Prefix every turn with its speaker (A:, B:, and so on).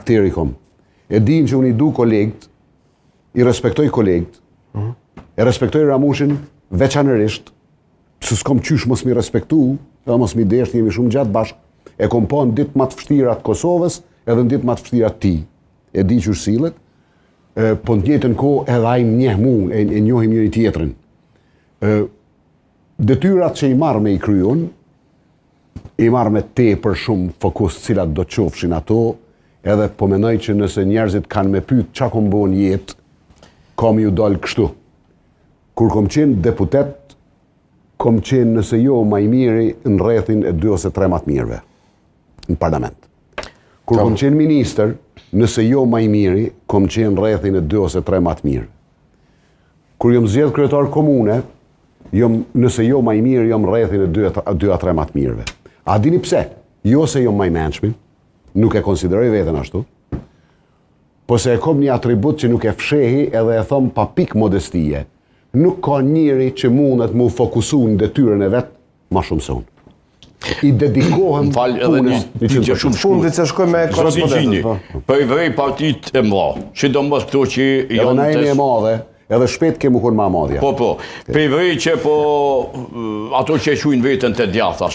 A: Karakteri kom. E din që unë i du kolegët, i respektoj kolegët, e respektoj Ramushin veçanërisht, se s'kom qysh mos mi respektu, edhe mos mi desht, jemi shumë gjatë bashkë, e kom pa në ditë ma të vështira të Kosovës, edhe në ditë ma të vështira të tij. E di qysh sillet, e, po në të njëjtën kohë edhe ai më njeh mu, e, e njohim njëri tjetrin. E, detyrat që i marr me i kry unë, i marr me tepër shumë fokus cilat do qofshin ato, edhe po mendoj që nëse njerëzit kanë me pyet çka kom bo në jetë, ka mi ju dal kështu. Kur kom qenë deputet, kom qenë nëse jo ma i miri në rrethin e dy ose tre ma të mirëve në parlament. Kur kom qenë ministër, nëse jo ma i miri, kom qenë në rrethin e dy ose tre ma të mirë. Kur jom zgjedh kryetar komune, jom nëse jo ma i mirë, jom në rrethin e dy, dy a tre ma të mirëve. A dini pse? Jo se jom ma i mençmi, nuk e konsideroj veten ashtu, po se e kom një atribut që nuk e fshehi edhe e thom pa pik modestie. Nuk ka njeri që mundet mu fokusu në detyrën e vet ma shumë se unë. I dedikohem
B: Më fal edhe një
A: punës
B: pyetje shumë
C: Fundit se shkoj me
B: Zoti
C: korrespondentët,
B: Gjini,
C: po.
B: po i vrej partitë e mëdha, sidomos këto që
A: Edhe
B: janë
A: na jemi
B: të
A: e madhe, edhe shpejt kemi kon ma e madhja.
B: Po, po. Pe i vrej që po ato që e quajnë veten të djathta,